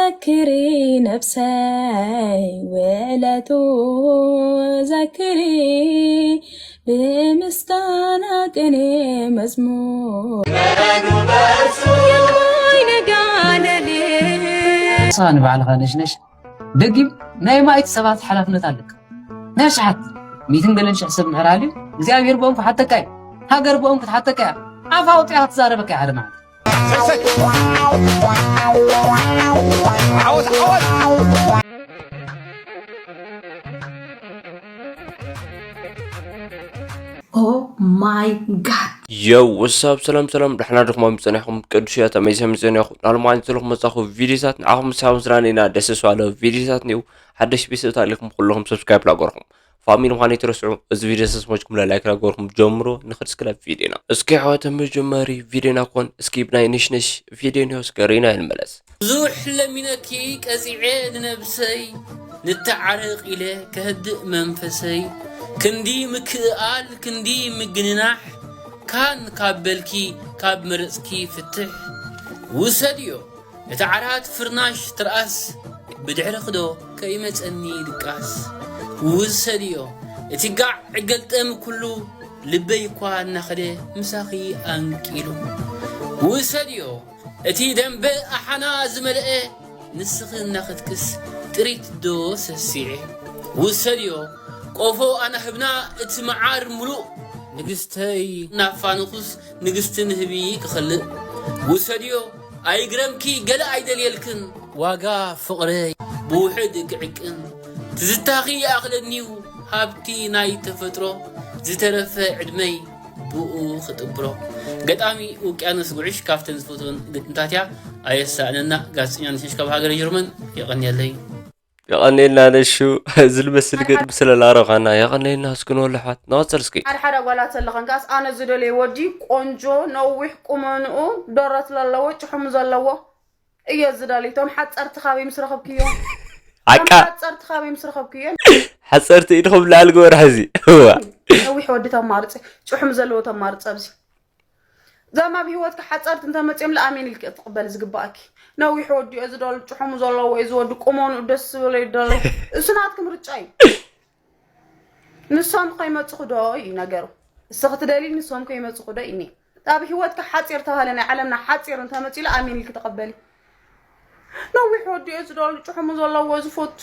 ዘክሪ ነብሰይ ውዕለቱ ዘክሪ ብምስጋና ቅኔ መዝሙር የማይ ነጋለሌ ንስኻ ንባዕልኻ ነሽነሽ ደጊም ናይ ማይት ሰባት ሓላፍነት ኣለካ። ናይ ኣሽሓት ሚትን ገለን ሽሕ ሰብ ምዕራል እዩ። እግዚኣብሔር ብኦም ክሓተካ እዩ። ሃገር ብኦም ክትሓተካ እያ። ኣፍ ኣውፂኣ ክትዛረበካ እያ ሓደ መዓልቲ። Oh my god. Yo, what's up? ሰላም ሰላም፣ ደሕና ዲኹም? ኣምፀኒኹም ቅዱስ እያ ተመይሰ ምፀኒኹም ናልማን ዘለኹም መፃኹ ቪዲዮታት ንዓኹም ምሳብ ምስራን ኢና ደስ ስባለ ቪዲዮታት ኒው ሓደሽ ቤተሰብ ታሊኹም ኩለኹም ሰብስክራይብ ላገርኹም ፋሚሊ ምዃን ይትረስዑ። እዚ ቪዲዮ ሰስሞችኩም ለላይክ ላገርኹም ጀምሮ ንኽድ እስክለ ቪዲዮና እስኪ ሕዋተ መጀመሪ ቪዲዮና ኮን እስኪ ብናይ ንሽንሽ ቪዲዮ ኒው እስከ ሪና ይንመለስ። ብዙሕ ለሚነኪ ቀጺዐ ንነብሰይ ንተዓረቕ ኢለ ከህድእ መንፈሰይ ክንዲ ምክእኣል ክንዲ ምግንናሕ ካን ካብ በልኪ ካብ መረጽኪ ፍትሕ ውሰድዮ እቲ ዓራት ፍርናሽ ትርኣስ ብድሕርኽዶ ከይመጸኒ ድቃስ ውሰድዮ እቲ ጋዕ ዕገልጠም ኩሉ ልበይ እኳ እናኸደ ምሳኺ ኣንቂሉ ውሰድዮ እቲ ደንበ ኣሓና ዝመልአ ንስኺ እናኸትክስ ጥሪት ዶ ሰሲዐ ውሰድዮ ቆፎ ኣናህብና እቲ መዓር ሙሉእ ንግስተይ ናፋንኹስ ንግስቲ ንህቢ ክኸልእ ውሰድዮ ኣይግረምኪ ገለ ኣይደልየልክን ዋጋ ፍቕረይ ብውሕድ ክዕቅን ትዝታኺ ይኣኽለኒዩ ሃብቲ ናይ ተፈጥሮ ዝተረፈ ዕድመይ ብኡ ክጥብሮ ገጣሚ ውቅያኖስ ጉዕሽ ካብተን ዝፈትወን ግጥምታት እያ ኣየሳእነና ጋዜጠኛ ንሽሽ ካብ ሃገረ ጀርመን የቐንየለይ የቐንየልና ነሹ ዝልመስል ገጥሚ ስለላረኻና የቐንየልና እስክንወሉ ኣሕዋት ንቐፅል እስኪ ሓደ ሓደ ኣጓላት ኣለኸን ከኣስ ኣነ ዝደለየ ወዲ ቆንጆ ነዊሕ ቁመንኡ ደረት ለለዎ ጭሑሙ ዘለዎ እየ ዝደሊ እቶም ሓፀርቲ ካበይ ምስ ረኸብክዮ ዓቃ ሓፀርቲ ካበይ ምስ ረኸብክዮ ሓፀርቲ ኢድኹም ላዕሊ ግበር ሕዚ እዋ ነዊሕ ወዲ ተማርፀ ጭሑም ዘለዎ ተማርፀ ኣብዚ ዛም ኣብ ሂወትኪ ሓፀርቲ እንተመፅኦም ለኣሜን ኢልኪ ትቕበል ዝግባኣኪ ነዊሕ ወዲ እየ ዝደሊ ጭሑሙ ዘለዎ እዩ ዝወዲ ቁመኑ ደስ ዝብሎ ይደሎ እሱ ናትኪ ምርጫ እዩ ንሶም ከይመፅኹ ዶ እዩ ነገሩ እስኺ ትደሊ ንሶም ከይመፅኹ ዶ እዩ ኣብ ሂወትካ ሓፂር ተባሃለ ናይ ዓለምና ሓፂር እንተመፂሉ ኣሜን ኢልኪ ተቐበሊ ነዊሕ ወዲኦ ዝደሉ ጭሕሙ ዘለዎ ዝፈቱ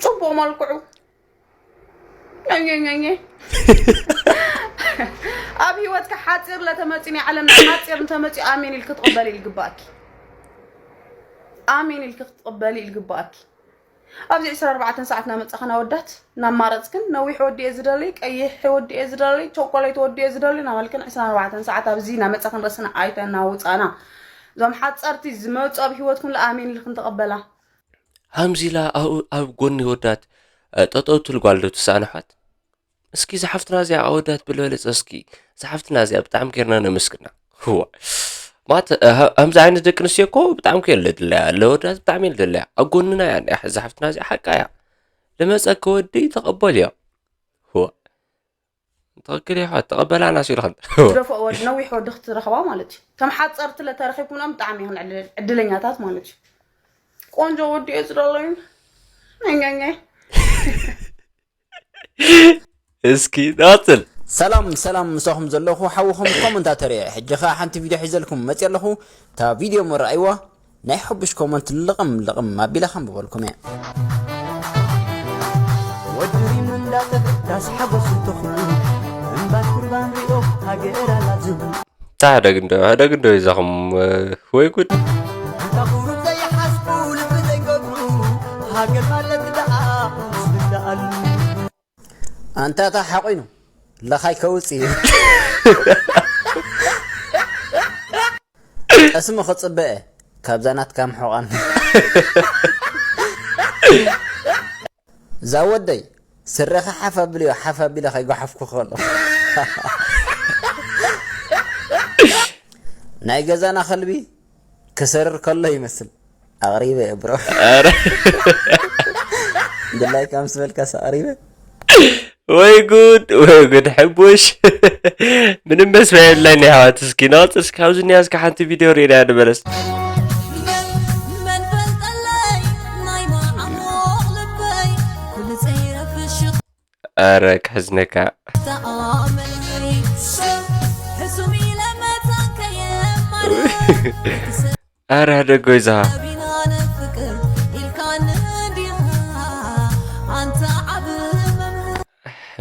ፅቡቕ መልክዑ ኘኘኘኘ ኣብ ሂወትካ ሓፂር ለተመፂ ናይ ዓለምና ሓፂር እንተመፂ ኣሜን ኢልኪ ትቕበሊ ይግባእኪ ኣሜን ኢልኪ ክትቕበሊ ይግባእኪ ኣብዚ ዕስራን ኣርባዕተን ሰዓት እናመፃኽን ኣወዳት እናማረፅክን ነዊሕ ወዲ እየ ዝደሊ ቀይሕ ወዲ እየ ዝደሊ ቸኮሌት ወዲ እየ ዝደሊ እናበልክን ዕስራን ኣርባዕተን ሰዓት ኣብዚ እናመፃኽን ርእስና ኣይተናውፃና እዞም ሓፀርቲ ዝመፁ ኣብ ሂወትኩም ለኣሜን ኢልክን ተቐበላ ሃምዚላ ኣብ ጎኒ ወዳት ጠጠው ትብል ጓል ዶ ትሰኣን ኣሕዋት እስኪ እዛ ሓፍትና እዚኣ ኣወዳት ብልበለፀ እስኪ እዛ ሓፍትና እዚኣ ብጣዕሚ ጌርና ነመስግና ህዋ ማት ከምዚ ዓይነት ደቂ ኣንስትዮ እኮ ብጣዕሚ ከየለ ድለያ ለወዳት ብጣዕሚ የለ ድለያ ኣብ ጎንና እያ እኒኣ እዛ ሓፍትና እዚኣ ሓቃ እያ ልመፀ ከወዲ ተቐበል እዮ ህዋ ትኽክል እያ ተቐበላ ናስ ኢልኸን ትደፍኦ ወዲ ነዊሕ ወዲ ክትረኽባ ማለት እዩ ከም ሓፀርቲ ለተረኺብኩምኖም ብጣዕሚ ይኹን ዕድለኛታት ማለት እዩ ቆንጆ ወዲ እየ ዝደለዩ ኛኛ እስኪ ንቐፅል ሰላም ሰላም ምሳኹም ዘለኹ ሓውኹም ኮመንታተር እየ ሕጂ ኸዓ ሓንቲ ቪድዮ ሒዘልኩም መፅእ ኣለኹ እታ ቪድዮ መረኣይዋ ናይ ሕቡሽ ኮመንት ልቕም ልቕም ኣቢለ ከንብበልኩም እየ ወድሪም እንዳጠፍእ ዳስ ሓጎስ ተኽሉ እምባን ኩርባን ሪኦ ሃገር ኣላዝቡ ታሕደግ እንዶ ሕደግ እንዶ ይዛኹም ወይ ጉድ ኣንታ ቁሩብ ዘይሓስቡ ልቢ ዘይገብሩ ሃገር ማለት ደኣ ዝብልኣሉ ኣንታታ ሓቂኑ ለኻይ ከውፅእ እዩ ጠስሚ ክፅበ እየ ካብዛ ናትካ ምሕቋን እዛ ወደይ ስረኻ ሓፍ ኣብልዮ ሓፍ ኣቢለ ከይጓሓፍኩ ከሎ ናይ ገዛና ከልቢ ክሰርር ከሎ ይመስል ኣቕሪበ እየ ብሮ ድላይ ካብ ምስ በልካስ ኣቕሪበ ወይ ጉድ ወይ ጉድ ሕቡሽ ምንም መስመያ የብላይን የሕዋት እስኪ ናወፅስ ካብዚ ኒያስ ሓንቲ ቪድዮ ርኢና ንመለስ ኣረ ክሕዝነካ። ኣረ ደጎይዛ።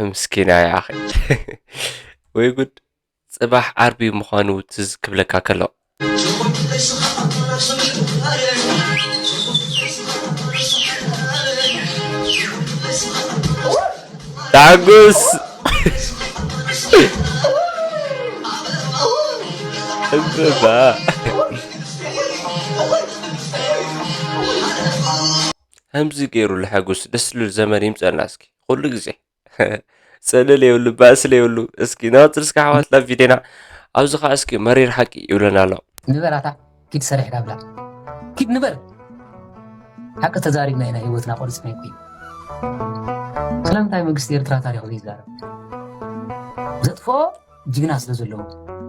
ምስኪና ያኺ። ወይ ጉድ። ጽባሕ ዓርቢ ምዃኑ ትዝ ክብለካ ከሎ። ዳጉስ። እምባ። ከምዚ ገይሩ ለሐጉስ ደስ ዝብል ዘመን ይምፀልና እስኪ ኩሉ ግዜ። ጽልል የብሉ፣ ባእሲ የብሉ። እስኪ ንቐጽል እስኪ ኣሕዋት ናብ ቪድዮና። ኣብዚ ኸዓ እስኪ መሪር ሓቂ ይብለና ኣሎ። ንበር ኣታ፣ ኪድ ሰሪሕካ ብላ። ኪድ ንበር። ሓቂ ተዛሪብና ኢና ህይወትና ቆሪጽና ይኮይ። ስለምንታይ መንግስቲ ኤርትራ ታሪኹ ዘይዛረብ? ዘጥፍኦ ጅግና ስለ ዘለዎ።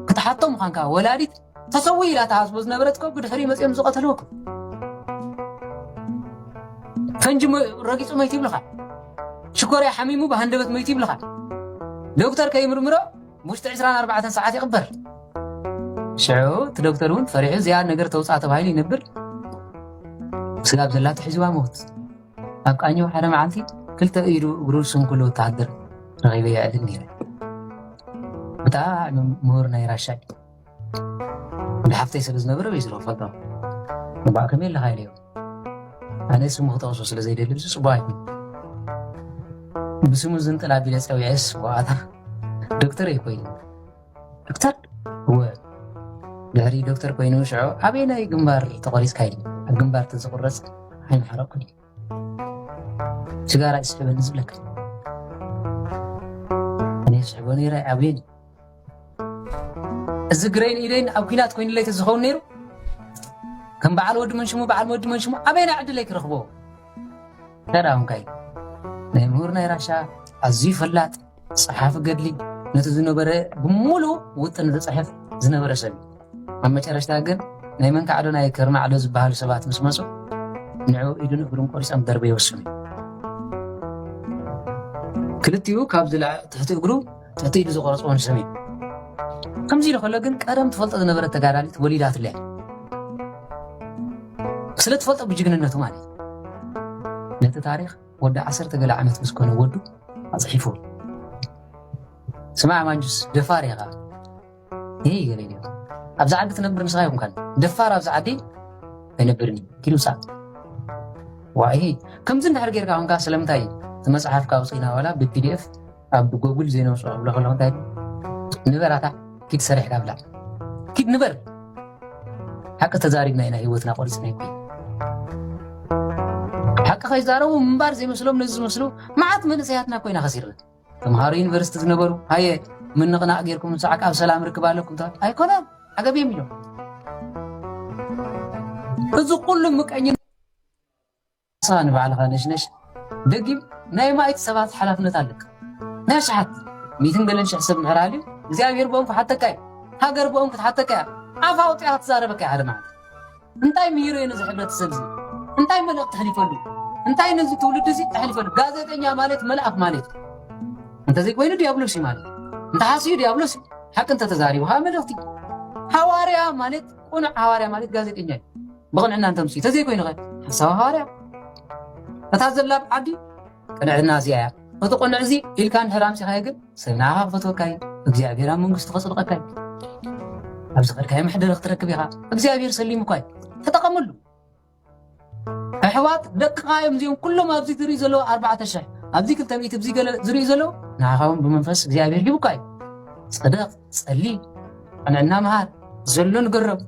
ክትሓቶ ምዃንካ ወላዲት ተሰዊ ኢላ ተሃስቦ ዝነበረት እኮ ብድሕሪ መጺኦም ዝቐተልዎ እኮ። ፈንጂ መ-፣ ረጊጹ መይቱ ይብልኻ። ሽኮርያ ሓሚሙ ብሃንደበት መይቱ ይብልኻ። ዶክተር ከይምርምሮ ውሽጢ ዕስራን ኣርባዕተን ሰዓት ይቕበር። ሽዑ እቲ ዶክተር እውን ፈሪሑ እዚኣ ነገር ተውፅኣ ተባሂሉ ይነብር። ስጋብ ዘላቶ ሒዝዋ ሞት። ኣብ ቃኘው ሓደ መዓልቲ ክልተ ኢዱ እግሩ ስንኩል ወተሃደር ረኺበ የዕልል ነይረ። ብጣዕሚ ምሁር ናይ ራሻ እዩ። ወዲ ሓፍተይ ስለ ዝነበረ በይ ዝረኽፈልካ። እምበኣር ከመይ ኣለኻ ኢለዮ። ኣነ ስሙ ክጠቕሶ ስለ ዘይደሊ ብዙ ጽቡቕ ኣይኮን። ብስሙ ዝንጥል ኣቢለ ጸዊዐስ ዋኣታ ዶክተር ኣይኮይኑ። ዶክተር? እወ። ድሕሪ ዶክተር ኮይኑ ሽዑ ኣበየናይ ግንባር ተቖሪጽካ ኢሉ። ኣብ ግንባር ተዝቑረጽ ኣይምሓረቕኩን እዩ። ሽጋራ ይስሕበኒ ዝብለካ። ኣነ ይስሕቦ ነይረ ኣብየን። እዚ ግረይን ኢደይን ኣብ ኲናት ኮይኑለይ ተዝኸውን ነይሩ፣ ከም በዓል ወዲ መንሽሙ፣ በዓል ወዲ መንሽሙ ኣበየናይ ዕድለይ ክረኽቦ? ተዳውንካይ ናይ ምሁር ናይ ራሻ ኣዝዩ ፈላጥ ጸሓፊ ገድሊ፣ ነቲ ዝነበረ ብምሉእ ውጥን ዝጽሕፍ ዝነበረ ሰብ እዩ። ኣብ መጨረሽታ ግን ናይ መንካዕዶ ናይ ከርናዕዶ ዝበሃሉ ሰባት ምስ መጹ፣ ንዕኡ ኢዱን እግሩን ቆሪጾም ደርበ ይወስኑ። ክልቲኡ ካብ ዝላ-፣ ትሕቲ እግሩ ትሕቲ ኢዱ ዝቆረጽዎ ንሰም እዩ። ከምዚ ኢሉ ከሎ ግን ቀደም ትፈልጦ ዝነበረት ተጋዳሊት ወሊዳትለያ። ስለ ትፈልጦ ብጅግንነቱ ማለት እዩ። ነቲ ታሪኽ ወዲ ዓሰርተ ገለ ዓመት ምስ ኮነ ወዱ ኣጽሒፉ። ስማዕ ማንጁስ፣ ደፋር ኢኻ። ይህ ገለ እዩ። ኣብዚ ዓዲ ትነብር ንስኻ ይኹንካን። ደፋር ኣብዚ ዓዲ ኣይነብርን እዩ። ኪድ ውጻእ። ዋይ፣ ከምዚ እንድሕር ጌርካ ኮንካ ስለምንታይ እቲ መጽሓፍካ ኣውጺእና ዋላ ብፒዲኤፍ ኣብ ጎጉል ዘይነውጽኦ ክብሎ ከለኹ እንታይ ንበር ኣታ፣ ኪድ ሰሪሕካ ብላዕ። ኪድ ንበር። ሓቂ ተዛሪብና ኢና ህይወትና ቆሪጽና ይኮይ። ሓቂ ከይዛረቡ ምንባር ዘይመስሎም ነዚ ዝመስሉ መዓት መንእሰያትና ኮይና ከሲርና። ተምሃሮ ዩኒቨርሲቲ ዝነበሩ፣ ሃየ ምንቕናቕ ጌርኩም ንሰዓቅ ኣብ ሰላም ርክብ ኣለኩም ተባሂሉ። ኣይኮነን፣ ዓገብ እዮም ኢሎም። እዚ ኩሉ ምቀኝነት ንስኻ ንባዕልኻ ነሽነሽ ደጊም ናይ ማእት ሰባት ሓላፍነት ኣለካ። ናይ ኣሽሓት ሚእትን ገለን ሽሕ ሰብ ምሕራል እዩ። እግዚኣብሔር ብኦም ክሓተካ እዩ። ሃገር ብኦም ክትሓተካ እያ። ኣፍ ኣውፂኣ ክትዛረበካ እያ ሓደ መዓልቲ። እንታይ ምሂሩ እዩ ነዚ ሕብረተሰብ እዚ? እንታይ መልእኽቲ ተሕሊፈሉ? እንታይ ነዚ ትውልዲ እዚ ተሕሊፈሉ? ጋዜጠኛ ማለት መልኣኽ ማለት እዩ። እንተዘይኮይኑ ዲያብሎስ እዩ ማለት። እንተሓስዩ ዲያብሎስ እዩ። ሓቂ እንተተዛሪቡ ከዓ መልእኽቲ። ሃዋርያ ማለት፣ ቁኑዕ ሃዋርያ ማለት ጋዜጠኛ እዩ። ብቕንዕና እንተምስዩ። እንተዘይኮይኑ ኸ ሓሳዊ ሃዋርያ። እታ ዘላ ኣብ ዓዲ ቅንዕና እዚኣ እያ። እቲ ቅኑዕ እዚ ኢልካ እንድሕር ኣምሲኻዮ ግን ሰብ ንዓኻ ክፈትወካ እዩ። እግዚኣብሔር ኣብ መንግስቱ ከጽድቐካ እዩ። ኣብ ዝኸድካዮ መሕደሪ ክትረክብ ኢኻ። እግዚኣብሔር ሰሊሙካ እዩ። ተጠቐመሉ። ኣሕዋት ደቅኻ እዮም እዚኦም ኩሎም ኣብዚ ዝርእዩ ዘለዉ ኣርባዕተ ሽሕ፣ ኣብዚ ክልተ ሚእቲ፣ ኣብዚ ገለ ዝርእዩ ዘለዉ ንዓኻ እውን ብመንፈስ እግዚኣብሔር ሂቡካ እዩ። ጽደቕ፣ ጸሊ፣ ቅንዕና ምሃር፣ ዘሎ ንገሮም።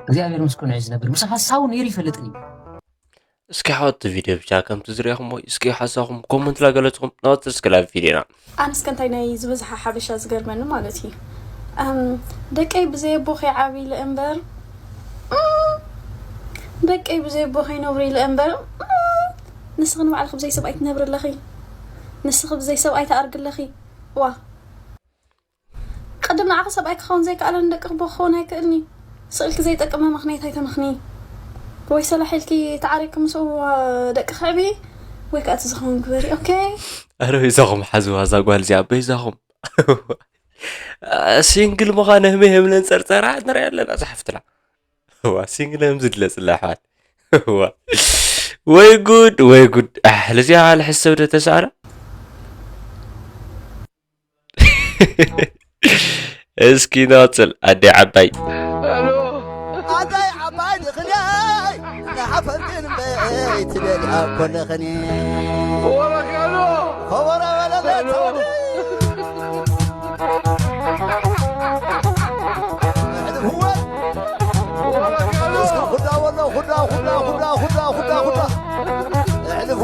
እግዚኣብሔር ምስ ቅኑዕ እዩ ዝነብር። ምስ ሓሳዊ ነይሩ ይፈልጥን እዩ። እስኪ ሓወት ቪድዮ ብቻ ከምቲ ዝሪእኹሞ እስኪ ሓሳኹም ኮመንት ላገለጽኹም ናወት እስኪ ላብ ቪድዮና። ኣነስ ከ እንታይ ናይ ዝበዝሓ ሓበሻ ዝገርመኒ ማለት እዩ። ኣም፣ ደቀይ ብዘይ ኣቦ ከይዓብይለ እምበር፣ እም፣ ደቀይ ብዘይ ኣቦ ከይነብሩ ኢለ እምበር፣ እም፣ ንስኺ ንባዕልኺ ብዘይ ሰብኣይ ትነብሪ ኣለኺ። ንስኺ ብዘይ ሰብኣይ ትኣርጊ ኣለኺ። ዋ። ቅድም ንዓኺ ሰብኣይ ክኸውን ዘይከኣለ ንደቅኺ ኣቦ ክኸውን ኣይክእልን እዩ። ስቕ ኢልኪ ዘይጠቅም ምኽንያት ኣይተምኽኒ። ወይ ሰላሕ ኢልኪ ተዓሪቅኪ ምስኡ ደቅኺ ኣዕብዪ፣ ወይ ከኣ እቲ ዝኸውን ግበሪ። ኦኬ? ኣረ በይዛኹም ሓዝዋ እዛ ጓል እዚኣ በይዛኹም። ሲንግል ምዃነ ህመ የብለን ጸርጸራ ንሪኣ ኣለና እዛ ሓፍትና። እዋ ሲንግል ህም ዝድለጽላ ኣሕዋት። እዋ ወይ ጉድ ወይ ጉድ። ኣሕ ለዚኣ ልሕሰብ ዶ ተሰኣላ? እስኪ ንቐጽል ኣደይ ዓባይ። ኣደይ ዓባይ ንኽልያይ ንሓፈርክን እምበይ ትደልያ ኮለኽኒ። ኸበሮ በለለ ተወዲ። እሕልፍወ። እስኪ ኩዳ ወሎ ኩዳ ኩዳ ኩዳ ኩዳ ኩዳ ኩዳ። እሕልፍ።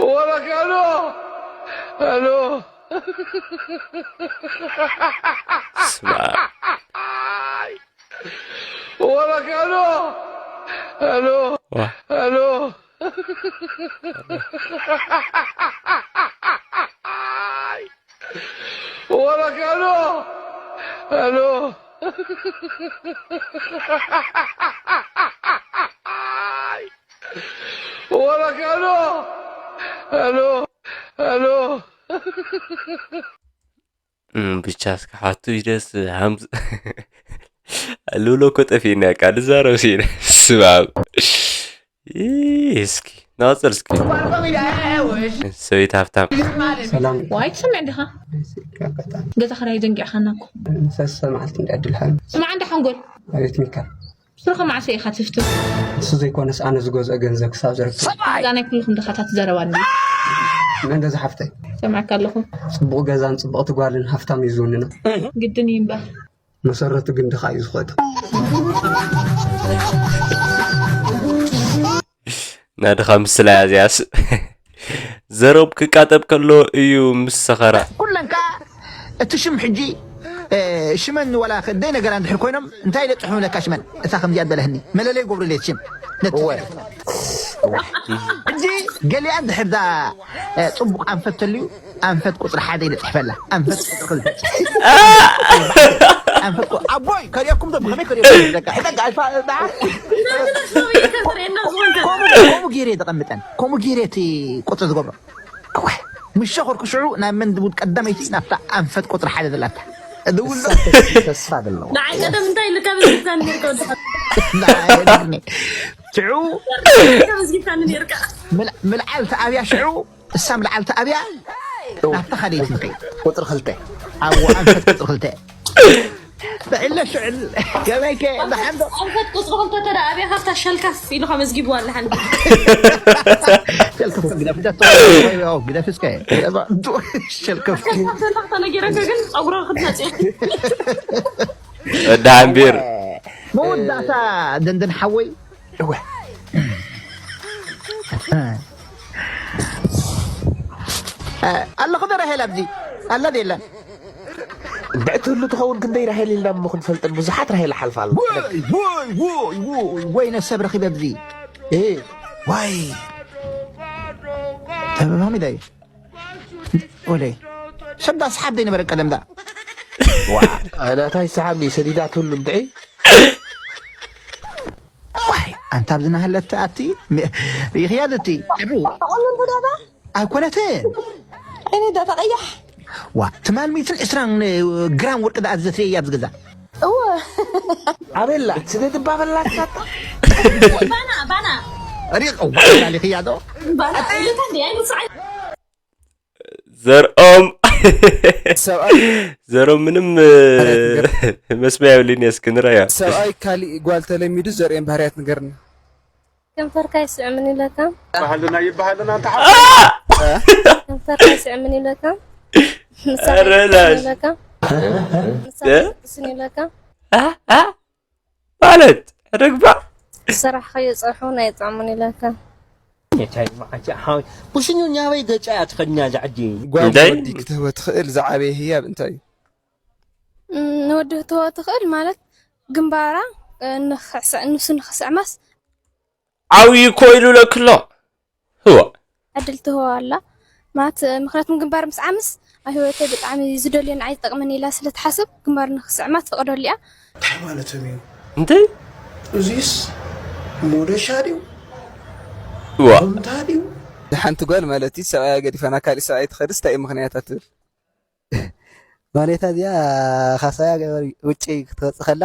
ወረክ ኣሎ ኣሎ ስማ ወረክ ኣሎ ኣሎ ዋ ኣሎ ወረክ ኣሎ ኣሎ ወረክ ኣሎ ኣሎ ኣሎ እም፣ ብቻ እስከ ሓቱ ይደስ ሃምዝ ልብሎ እኮ ጠፊእና ቃ ንዛረብ ሲና ስባብ እስኪ ናፀር እስኪ ሰበይት ሃብታም ሰላም ዋይ ትሰምዕ ዲኻ ስልኪ ኣጋጣሚ ገዛ ክራይ ዘንጊዕኻና እኮ ንሰሰ መዓልቲ እንዳ ዕድልሃን ስማዕ እንዳ ሓንጎል ኣቤት ሚካ ስርኸ መዓሰ ኢኻ ትፍቱ እሱ ዘይኮነስ ኣነ ዝገዝኦ ገንዘብ ክሳብ ዝረክብ እዛ ናይ ኩልኹም ድኻታት ዘረባ እንዲ መን ገዛ ሓፍተይ ሰምዐካ ኣለኹ ፅቡቕ ገዛን ፅቡቕቲ ጓልን ሃፍታም እዩ ዝውንና ግድን እዩ እምበር መሰረቱ ግን ድኻ እዩ ዝኸዶ ናድኻ ምስላ እዚኣስ ዘሮብ ክቃጠብ ከሎ እዩ ምስ ሰኸራ ኩለን ከዓ እቲ ሽም ሕጂ ሽመን ዋላ ደይ ነገራ እንድሕር ኮይኖም እንታይ ኢለ ፅሑፍለካ ሽመን እታ ከምዚኣ በለህኒ መለለይ ገብሩሌት ሽም ነቲ ሕጂ ገሊኣ እንድሕር ዛ ፅቡቅ ኣንፈት ተልዩ ኣንፈት ቁፅሪ ሓደ ኢለ ፅሕፈላ ኣንፈት ቁፅሪ ክልተ ኣንፈት ቁ- ኣቦይ ከሪኦኩም ዶ ብከመይ ከሪኦኩም ደቃ ሕደጋ ኣልፋ ደዓ ከምኡ ገይረ ተቐምጠን ከምኡ ገይረ እቲ ቁፅሪ ዝገብሮ እወ ምስ ሸኾርኩ ሽዑ ናብ መን ድውል ቀዳመይቲ ናብታ ኣንፈት ቁፅሪ ሓደ ዘላታ እድውል ዶ ተስፋ ዘለዎ ንዓይ ቀደም እንታይ ኢልካ መዝጊብካኒ ነርካ ወዲ ሓ- ንዓይ ነግርኒ ሽዑ መዝጊብካኒ ነርካ ምል- ምልዓል ተኣብያ ሽዑ እሳ ምልዓል ተኣብያ ናብታ ካልኣይቲ ንኸይድ ቁፅሪ ክልተ ኣብ ኣንፈት ቁፅሪ ክልተ ብዕለ ሽዕል ገበይከ ብሓንዶ ኣንፈት ቁፅሪ ክልተ ተዳ ኣብያ ካብታ ሸልካፍ ኢሉካ መዝጊብዋ ኣለሓን ሸልከፍ ግደፍ ግደፍ እስከ ሸልከፍ ተነጊረካ ግን ፀጉሮ ክትመፅእ ወዲ ሓንቢር መወዳእታ ደንደን ሓወይ እወ ኣለኹ ዶ ራሄል ኣብዚ ኣላ ዶ የላን ብዕትህሉ ትኸውን ክንደይ ራሄል ኢልና እሞ ክንፈልጠን ብዙሓት ራሄል ሓልፋ ኣሎ ወይ ወይ ወይ ወይ ወይ ነሰብ ረኺበ ኣብዚ እ ዋይ ተበባሚ ዳዩ ወለይ ሰብ ዳ ሰሓብ ዘይነበረ ቀደም ዳ ዋ ኣናታ ይሰሓብኒ ሰዲዳትሉ እንድዒ ዋይ ኣንታ ኣብዚ ናሃለት ኣቲ ርኢኽያ ዘቲ ተቆንን ተዳታ ኣይኮነትን ዓይነ ዳታ ቀያሕ ዋ ትማል ሚእትን ዕስራን ግራም ወርቂ ዳ ኣዘትርየ እያ ዝገዛ እወ ኣበላ ስደድባ በላትካታ ባና ባና ሪቕ ዋ ላሊኽያ ዶ ባና ኢሉካ እንዲ ኣይምፅዓይ ዘርኦም ሰብኣይ ዘርኦም ምንም መስመያ የብልን እስኪ ንረዮ ሰብኣይ ካሊእ ጓል ተለሚዱ ዘርእን ባህርያት ንገርኒ ከንፈርካ ይስዕምን ይብለካ ይበሃልና ይበሃልና እንተ ከንፈርካ ይስዕምን ይብለካ ምሳኻ ኧረ ይስዕምን ላሽ። ይብለካ ምሳኻ እ? ይስዕምን ይብለካ እ? እ? ማለት ሕደግባ ዝሰራሕካዮ ፀብሒ እውን ኣይጥዕሙን ይብለካ ቡሽኙ ኛበይ ገጫ እያ ትኸድኛ ዛዕዲ ጓል እንታይ? ወዲ ክትህቦ ትኽእል ዝዓበየ ህያብ እንታይ እዩ እም፣ ንወዲ ክትህቦ ትኽእል ማለት ግንባራ እ፣ ንኽዕሰ- ንሱ ንኽስዕማስ ዓብዪ እኮ ኢሉ ለክሎ ህዋ ዕድል ትህቦ ኣላ ማለት እ፣ ምክንያቱም ግንባር ምስ ዓምስ ኣብ ህይወተይ ብጣዕሚ ዝደልዮ ንዓይ ዝጠቅመኒ ኢላ ስለ ትሓስብ ግንባር ንኽስዕማ ትፈቅደሉ እያ እንታይ ማለቶም እዩ እንታይ እዚስ ሞደሻ ድዩ ዋ ሩምታ ድዩ? ሓንቲ ጓል ማለት እዩ ሰብኣያ ገዲፋ ናብ ካሊእ ሰብኣይ ትኸድስ እንታይ እዩ ምኽንያታ ትብል? ማኔታ እዚኣ ካብ ሰብኣያ ገ- ውጪ ክትወፅእ ከላ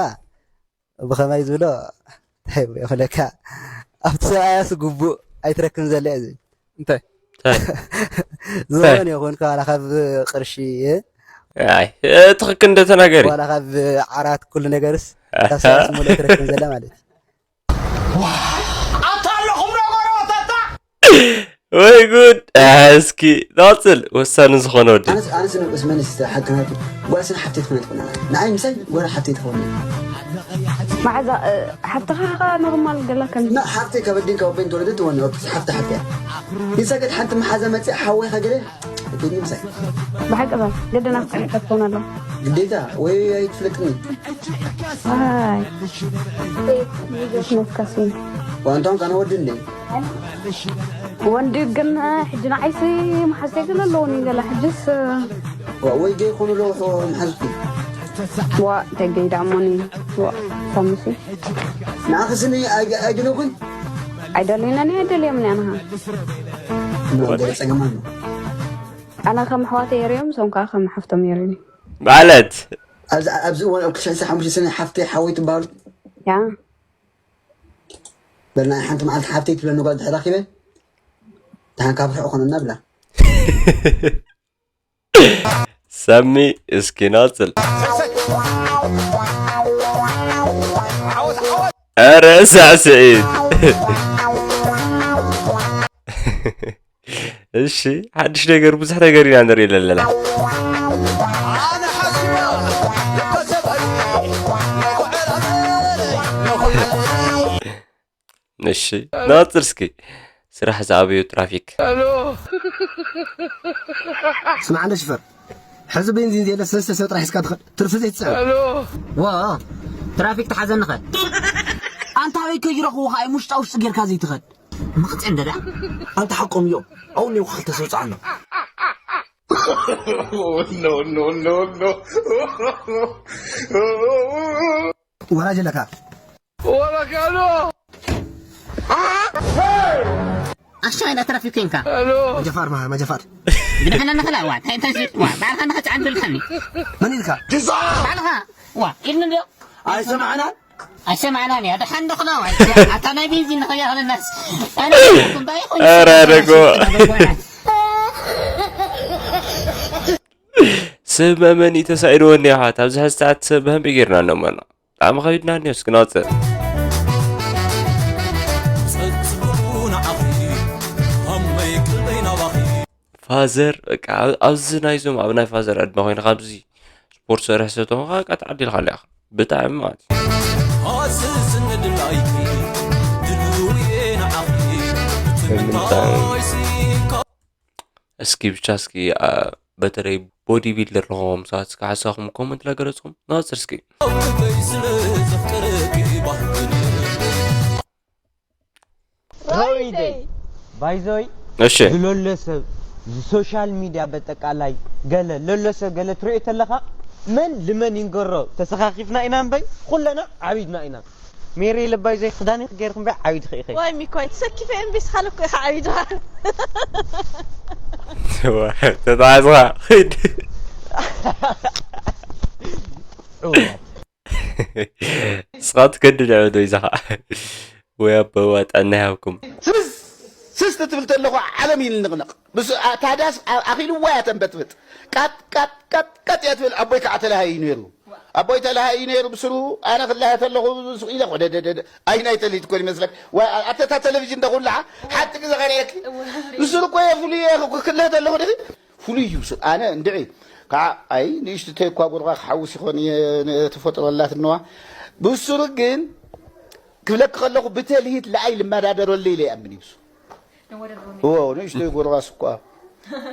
ብኸመይ ዝብሎ እንታይ ይብሎ ይኽለካ ኣብቲ ሰብኣያስ ግቡእ ኣይትረክብን ዘላ እዩ ዝብል። እንታይ ዝኾነ ይኹን ካላ ካብ ቅርሺ ኣይ ትኽክል እንደ ተናገሪ ዋላ ካብ ዓራት ኩሉ ነገርስ ካብ ሰብኣያስ ሙሉ ኣይትረክብን ዘላ ማለት እዩ። ኣታ ኣለኹም ነገሮት ኣታ ወይ ጉድ እስኪ ናፅል ወሳኒ ዝኾነ ወዲ ኣነስ ኣነስ ንብስ መን ስተ ሓቅናቱ ጓልስን ሓፍተይ ትኾነ ትኾነ ንዓይ ምሳይ ወላ ሓፍተይ ትኾነ መዓዛ ሓፍትኻ ኸዓ ኖርማል ገላ ከም እና ሓፍተይ ካብ ኣዲን ካብ ኣቦይን ተወለደት ትኾነ ወብስ ሓፍተ ሓፍተያ ይሰገድ ሓንቲ መሓዛ መፅእ ሓወይ ከገለ እድኒ ምሳይ ብሓቂ በል ግድና ክትፅንሐ ትኾን ኣሎ ግዴታ ወይ ኣይትፍለጥኒ ኣይ ነፍካሲ ዋንታውን ካነ ወዲ እንደ ወንዲ ግን ሕጂ ንዓይሲ መሓዝተይ ግን ኣለውኒ ገላ ሕጅስ ወይ ገይ ኮኑ ሎ መሓዝቲ ዋ ደገይ ዳሞኒ ዋ ሳሙሲ ንዓኽስኒ ኣይድለኹን ኣይደልዩነኒ ኣይደልዮምኒ ኣነኻ ጸገማ ኣሎ ኣነ ከም ኣሕዋተይ የርእዮም እሶም ከዓ ከም ሓፍቶም የርእዩኒ ማለት ኣብዚ ኣብዚ እዋን ኣብ ክልተ ሽሕን ሓሙሽተ ሓፍተይ ሓወይ ትበሃሉ ያ በልና ሓንቲ መዓልቲ ሓፍተይ ትብለኒ ጓል ድሕር ረኺበ ድሓን ካብ ርሑቕ ኮነና ብላ ሰሚ እስኪ ናፅል ኧረ ሳዕስዒት እሺ ሓድሽ ነገር ብዙሕ ነገር ኢና ንርኢ ዘለና እሺ ናፅል እስኪ ስራሕ ዝኣበዮ ትራፊክ ስማዕ እንደ ሽፈር ሕዚ ቤንዚን ዘየለ ሰለስተ ሰብ ጥራሕ ሒዝካ ትኸድ ትርፊ ዘይትፅዕን ዋ ትራፊክ ተሓዘኒ ኸ ኣንታ ኣበይ ከይረኽቡ ከዓ ውሽጣ ውሽጢ ጌርካ ዘይትኸድ ምኽፅዕ እንደ ደኣ ኣንታ ሓቆም እዮም ኣው ኔው ክልተ ሰብ ፀዓኖ ወራጅ ኣለካ ኣሻይ ዳ ትራፊክ ኮንካ መጀፋር ማ መጀፋር ግድሕና ንኽላ ዋ እንታይ እንታይ ዋ ባዕልኻ ንኽትዓን ትልካኒ መን ኢልካ ባዕልኻ ዋ ኢልኒ እንዲዮ ኣይሰማዕናን ኣይሰማዕናን እያ ደሓን ዶ ክላ ዋ ኣታ ናይ ቤንዚን ንኸያኽለናስ ኣነ እንታይ ይኹን ኧረ ደጎ ሰብ መመኒ ተሳኢድወኒ ኣሕዋት ኣብዚ ሕዚ ሰዓት ሰብ በህምቢ ጌርና እነመና ብጣዕሚ ከቢድና እኒኦ እስኪ ናውፅእ ፋዘር በቃ ኣብዚ ናይዞም ኣብ ናይ ፋዘር ዕድመ ኮይንካ ኣብዚ ስፖርት ሰርሕ ሰብ ተኾንካ በቃ ተዓዲልካ ኣለኻ ብጣዕሚ ማለት እዩ እስኪ ብቻ እስኪ በተለይ ቦዲ ቢልደር ለኹም ሰባት እስኪ ሓሳኹም ኮመንት ላገለፅኩም ናፅር እስኪ ሮይደይ ባይዞይ እሺ ዝሎሎ ሰብ ሶሻል ሚድያ በጠቃላይ ገለ ሎሎ ሰብ ገለ ትሪኦ ተለኻ መን ልመን ይንገሮ ተሰኻኺፍና ኢና እምበይ ኩለና ዓቢድና ኢና ሜሪ ልባይ ዘይ ክዳኒ ክገይርኩም በይ ዓቢድ ኸኢኸይ ዋይ ሚኮይ ተሰኪፈ እምቢ ስኻል እኮ ኢኻ ዓቢድኻ ተታዝኻ ኺድ ስኻ ትከድድ ዕበዶ ይዛኻ ወይ ኣበዋ ጥዕና ይሃብኩም ስስ ክትብል ተለኹ ዓለም ይንቕነቕ ታዳስ ኣኺልዋ እያ ተንበጥብጥ ቀጥ ቀጥ ቀጥ ቀጥ እያ ትብል ኣቦይ ከዓ ተለሃይ ነይሩ ኣቦይ ተለሃይ ነይሩ ብስሩ ኣነ ክለሃ ተለኹ ኢለ ቆደደደ ኣይናይ ተሊት ኮን ይመስለክ ኣተታ ቴሌቪዥን ደኹላ ሓንቲ ግዜ ከርእየኪ ብስሩ እኮ እየ ፍሉይ እየ ክለህ ተለኹ ድኺ ፍሉይ እዩ ኣነ እንድዒ ከዓ ኣይ ንእሽትተይ እኳ ጉርባ ክሓውስ ይኾን እየ ተፈጥሮ ኣላት እነዋ ብስሩ ግን ክብለክ ከለኹ ብተልሂት ለኣይ ልመዳደረሉ ኢለ ይኣምን እዩ እዎ ንእሽተይ ጎረባስ እኳ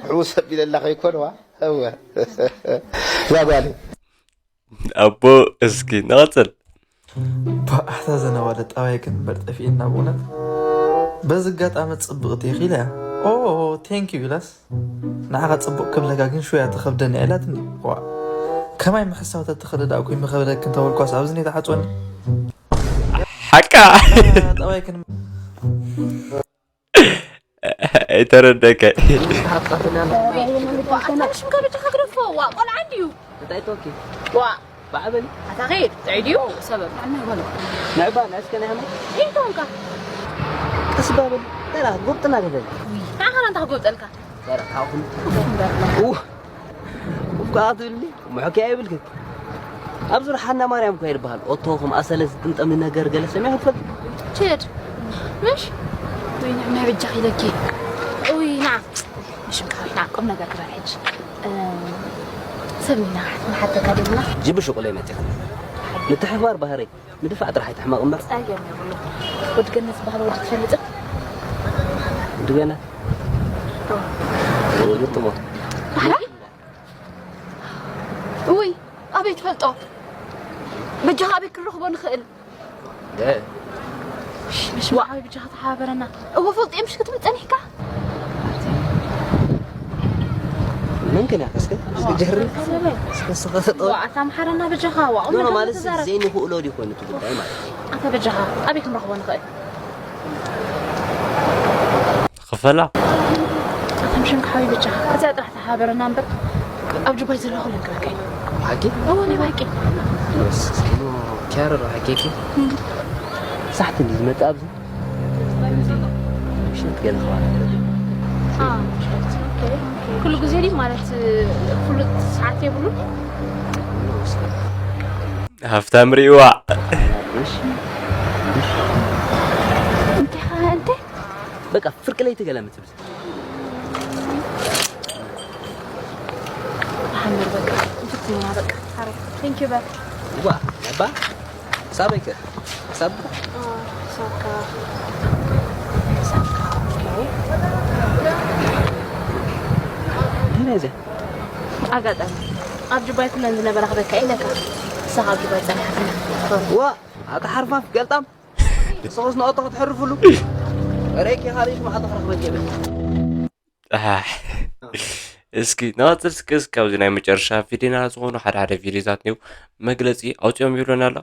ሕውስ ኣቢለላ ከይኮነዋ እወ እዛ ጓለይ ኣቦ እስኪ ንቐፅል ባእታ ዘነዋለ ጠባይ ግን እምበር ጠፊእና ብእውነት በዚ ኣጋጣሚ ፅብቕቲ ኢኺ ኢለያ ኦ ቴንክ ዩ ኢላስ ንዓኻ ፅቡቕ ክብለካ ግን ሽወያ ትኸብደኒ ኢላትኒ ዋ ከማይ ምሕሳው ተትኽእል ዳኣ ኮይ ምኸብደክ እንተበልኳስ ኣብዚ ኔታ ሓፅወኒ ሓቃ ጠባይ ግን ኣይተረደከ። ኣታ ሽምካ ብቻ ከግደፎ ዋ ቆልዓ እንድዩ። እንታይ ቶኪ? ዋ ባዕበል ኣታ ኸይድ ጥዕድዩ ሰበብ ንዕባ ንዕስከ ናይ ሃመ ኢንቶንካ ቀስ ባበል። ተራ ጎብጥና ገበል። ንዓኻ እንታ ክጎብጠልካ ተራ ካኹም። ኡፍ ትብልኒ። ምሕኪያ ይብልክ። ኣብ ዙር ሓና ማርያም እኮ ይበሃል። ኦቶ ከም ኣሰለ ዝጥምጠም ነገር ገለ ሰሚዕ ክትፈልጥ? ችድ ምሽ ወይ ናይ በጃ ኢለኪ ኡይ ና ምሽ ምካሪ ና ቁም ነገር ግበር ሕጂ ሰሚና ንሓተካ ደምና ጅብ ሽቁለይ መጺኻ። ምትሕባር ባህረይ ምድፋዕ ጥራሕ ኣይትሕመቕ እምበር። ጸገም የብሉ። ወዲ ገነት ዝበሃል ወዲ ትፈልጥ? ወዲ ገነት? ወዲ ጥሞ። ውይ ኣበይ ትፈልጦ? በጃኻ ኣበይ ክንረኽቦ ንኽእል? ምሽ ዋ ኣበይ በጃኻ ተሓባበረና። እወ ፈልጥ ምሽ ክትብል ጸኒሕካ? ምን ግን ያከስከ እስከ ጀህር እስከ ስኸ ዋ ኣታ መሓረና በጃኻ ዋ ኖ ኖ ማለት ዘይንኽእሎ ዲኮን እቲ ጉዳይ ማለት እዩ። ኣታ በጃኻ ኣበይ ክንረኽቦ ንኽእል? ክፈላ ኣታ ምሽን ክሓዊ በጃኻ እዚኣ ጥራሕ ተሓባበረና እምበር ኣብ ጁባይ ዘለኹ ልንገረከ ሓቂ እወ ናይ ባቂ ኪያረ ዶ ሓቂኪ ሳሕቲ እንዲ ዝመጣ ኣብዚ ምሽት ገለ ኸባላ ኩሉ ግዜ ድዩ ማለት ፍሉጥ ሰዓት የብሉ ሃፍታም ርእዋ እንታይ ኸ እንታይ በቃ ፍርቂ ለይቲ ገለ ምትብል ሓምር በቃ ፍትና በቃ ሓረ ቴንክ ዩ በቃ ዋ ነባ ሳበይከ ሳብ ሳካ ዲና እዚያ ኣጋጣሚ ኣብ ጁባይ ኩለን ዝነበራ ክበካ ኢለካ ንስኻ ኣብ ጁባይ ጸኒሓ ዋ ኣታ ሓርፋፍ ገልጣም ንስኹስ ንኣቶ ክትሕርፍሉ ረኪ ካልእ ሽማዕቶ ክረኽበኪ የብል ኣሕ። እስኪ ንቐፅል እስኪ እስኪ ኣብዚ ናይ መጨረሻ ቪዲዮና ዝኾኑ ሓደ ሓደ ቪዲዮታት እኒው መግለፂ ኣውፅኦም ይብለና ኣሎ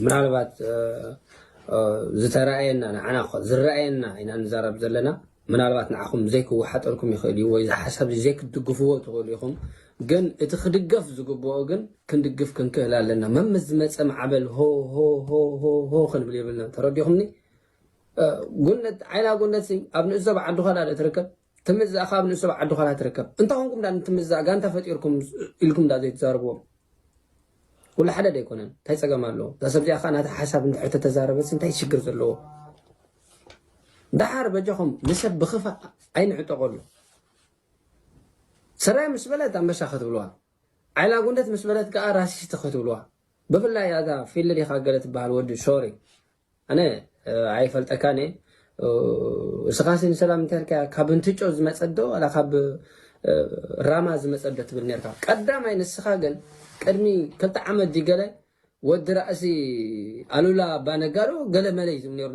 ምናልባት ዝተረኣየና ንዓና ዝረኣየና ኢና ንዛረብ ዘለና ምናልባት ንዓኹም ዘይክወሓጠልኩም ይኽእል እዩ ወይ ሓሳብ ዘይክትድግፍዎ ትኽእሉ ኢኹም ግን እቲ ክድገፍ ዝግብኦ ግን ክንድግፍ ክንክእል ኣለና መምስ ዝመፀ ማዕበል ሆ ሆ ሆ ሆ ሆ ክንብል የብልና ተረዲኹምኒ ጉነት ዓይና ጉነት ኣብ ንእሰብ ዓዲ ኳላ ትርከብ ትምዛእ ካብ ንእሰብ ዓዲ ኳላ ትርከብ እንታይ ኾንኩም ዳ ትምዛእ ጋንታ ፈጢርኩም ኢልኩም ዳ ዘይትዛረብዎም ኩሉ ሓደ ደይኮነን እንታይ ፀገም ኣለዎ እዛ ሰብ እዚኣ ከዓ ናታ ሓሳብ እንድሕር ተተዛረበስ እንታይ ሽግር ዘለዎ ደሓር በጃኹም ንሰብ ብኽፋእ ኣይንዕጠቐሉ ሰራይ ምስ በለት ኣንበሳ ክትብልዋ ዓይላ ጉንደት ምስ በለት ከዓ ራሲስት ክትብልዋ ብፍላይ ኣዛ ፊልድ ኢኻ ገለ ትበሃል ወዲ ሶሪ ኣነ ኣይፈልጠካን እየ እስኻሲ ንሰላም እንታይ ኢልካ ካብ እንትጮ ዝመፀ ዶ ዋላ ካብ ራማ ዝመፀ ዶ ትብል ነርካ ቀዳማይ ንስኻ ግን ቅድሚ ክልተ ዓመት ድዩ ገለ ወዲ ራእሲ ኣሉላ ኣባ ነጋ ዶ ገለ መለ እዩ ዝብል ነሩ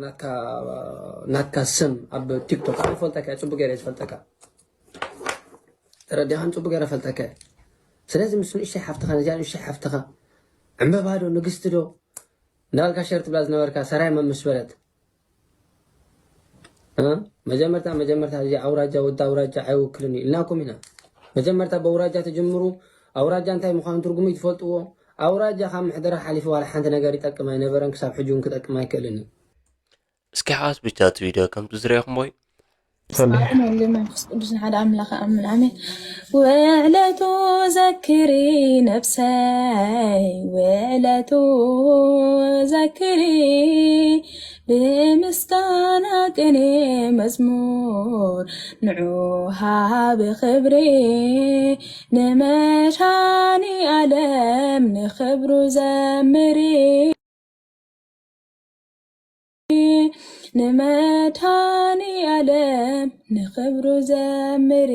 ናትካ ስም ኣብ ቲክቶክ ዝፈልጠካ እየ ፅቡቅ ገይረ ዝፈልጠካ ተረዲኻን ፅቡቅ ገይረ ፈልጠካ እየ ስለዚ ምስ ንእሽተይ ሓፍትኻ ነዚኣ ንእሽተይ ሓፍትኻ ዕምበባ ዶ ንግስቲ ዶ እንዳልካ ሸር ትብላ ዝነበርካ ሰራይ መምስ በለት መጀመርታ መጀመርታ እዚ ኣውራጃ ወዲ ኣውራጃ ኣይውክልን እዩ ኢልናኩም ኢና መጀመርታ ብኣውራጃ ትጅምሩ ኣውራጃ እንታይ ምዃኑ ትርጉሙ ይትፈልጥዎ ኣውራጃ ካብ ምሕደራ ሓሊፉ ዋላ ሓንቲ ነገር ይጠቅም ኣይነበረን ክሳብ ሕጂ እውን ክጠቅም ኣይክእልን እዩ እስኪ ሓስ ብቻ እቲ ቪድዮ ከምቲ ዝረኹም ወይ ስማዕን ወልድ መንፈስ ቅዱስን ሓደ ኣምላኽ ኣምን ኣሜን። ውዕለቱ ዘክሪ ነብሰይ ውዕለቱ ዘክሪ ብምስጋና ቅኔ መዝሙር ንዑ ሃቢ ክብሪ ንመድሃኒ ኣለም ንክብሩ ዘምሪ። ንመድሃኒ ኣለም ንኽብሩ ዘምሪ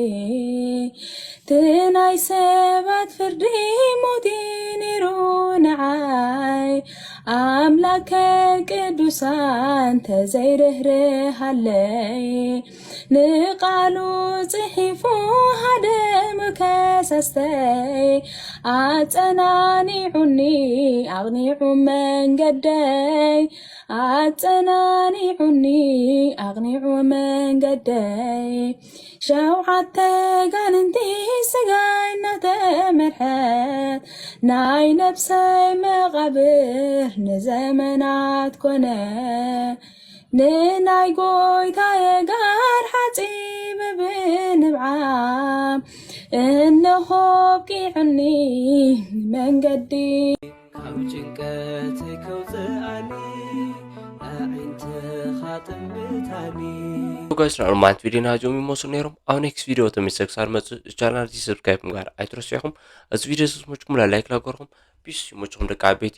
ትናይ ሰባት ፍርዲ ሞት ነይሩ ንዓይ ኣምላከ ቅዱሳን ተዘይርህርሃለይ ንቓሉ ጽሒፉ ሃደመ ከሰስተይ፣ ኣጸናኒዑኒ ኣቕኒዑ መንገደይ፣ ኣጸናኒዑኒ ኣቕኒዑ መንገደይ። ሸውዓተ ጋንንቲ ስጋይ እናተመርሐት፣ ናይ ነብሰይ መቓብር ንዘመናት ኮነ። ንናይ ጎይታየ ጋር ሓጺብ ብንብዓም፣ እነሆ ኣብቂዕኒ መንገዲ። ካብ ጭንቀት ከውፅኣኒ፣ ኣዒንትኻ ጥምታኒ። ጋይስ፣ ንኣርማንት ቪዲዮና እዚኦም ይመስሉ ነይሮም። ኣብ ኔክስት ቪዲዮ ተመልሰ ክሳብ መፅእ ቻናል እዚ ሰብስክራይብ ምግባር ኣይትረስዑኹም። እዚ ቪዲዮ ዝመችኩም ላይክ ላገርኩም። ፒስ፣ ይመችኩም ደቂ ዓበይቲ።